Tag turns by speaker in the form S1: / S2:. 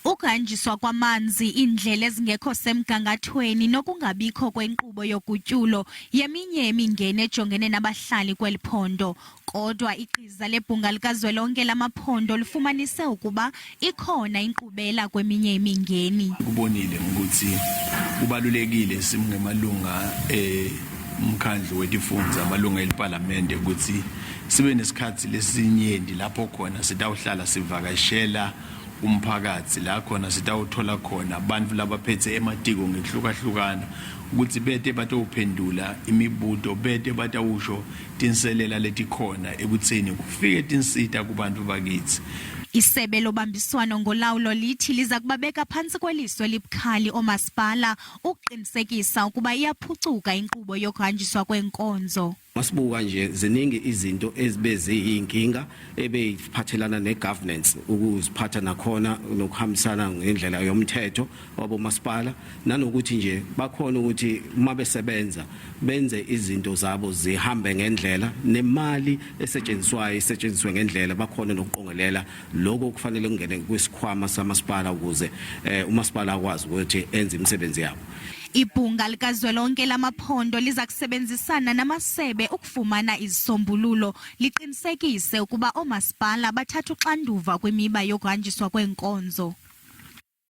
S1: Ukuhanjiswa kwamanzi, iindlela ezingekho semgangathweni nokungabikho kwenkqubo yogutyulo yeminye yemingeni ejongene nabahlali kweli phondo. Kodwa igqiza lebhunga likazwelonke lamaphondo lifumanise ukuba ikhona inkqubela kweminye imingeni.
S2: Kubonile ukuthi kubalulekile simngemalunga eh umkhandlu wetifundza amalunga eliphalamende ukuthi sibe nesikhathi lesinyenti lapho khona sitawuhlala sivakashela umphakathi la khona sitawuthola khona abantu labaphethe ematiko ngekuhlukahlukana ukuthi bete batowuphendula imibuto bete batawusho tinselela letikhona ekutheni kufike tinsita kubantu bakithi.
S1: Isebe lobambiswano ngolawulo lithi liza kubabeka phantsi kweliso elibukhali oomasipala ukuqinisekisa ukuba iyaphucuka inkqubo yokuhanjiswa kweenkonzo.
S3: Masibuka nje ziningi izinto ezibe ziyinkinga ebeyiphathelana negovernance, ukuziphatha nakhona nokuhambisana ngendlela yomthetho wabomasipala, nanokuthi nje bakhona ukuthi uma besebenza benze izinto zabo zihambe ngendlela, nemali esetshenziswayo isetshenziswe ngendlela, bakhona nokuqongelela lokho kufanele kungene kwisikhwama samasipala ukuze umasipala akwazi ukuthi enze imisebenzi yabo.
S1: Ibhunga likazwelonke lamaphondo liza kusebenzisana namasebe ukufumana izisombululo, liqinisekise ukuba oomasipala bathatha uxanduva kwimiba yokuhanjiswa kweenkonzo.